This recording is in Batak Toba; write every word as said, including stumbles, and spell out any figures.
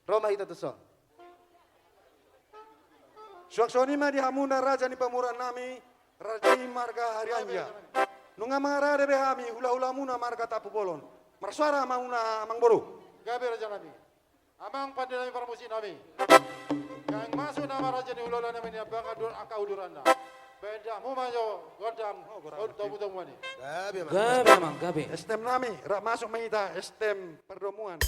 Ro ma hita tuson. Suang songon i ma di hamuna raja ni pamoruon nami, raja i marga Harianja. Nunga mangarade be hami hulahulamuna marga Tampubolon. Marsuara ma hamuna amangboru. Gabe raja nami. Amang pande nami, parmusik nami. Naeng masuk nama raja ni hulahula nami Niambangan dohot angka uduranna. Baen damang ma jo gondang. Oh, gondang. Tomutomuan i. Gabe, Amang. Gabe, Amang, gabe. S T M nami, rap masuk ma hita S T M pardomuan.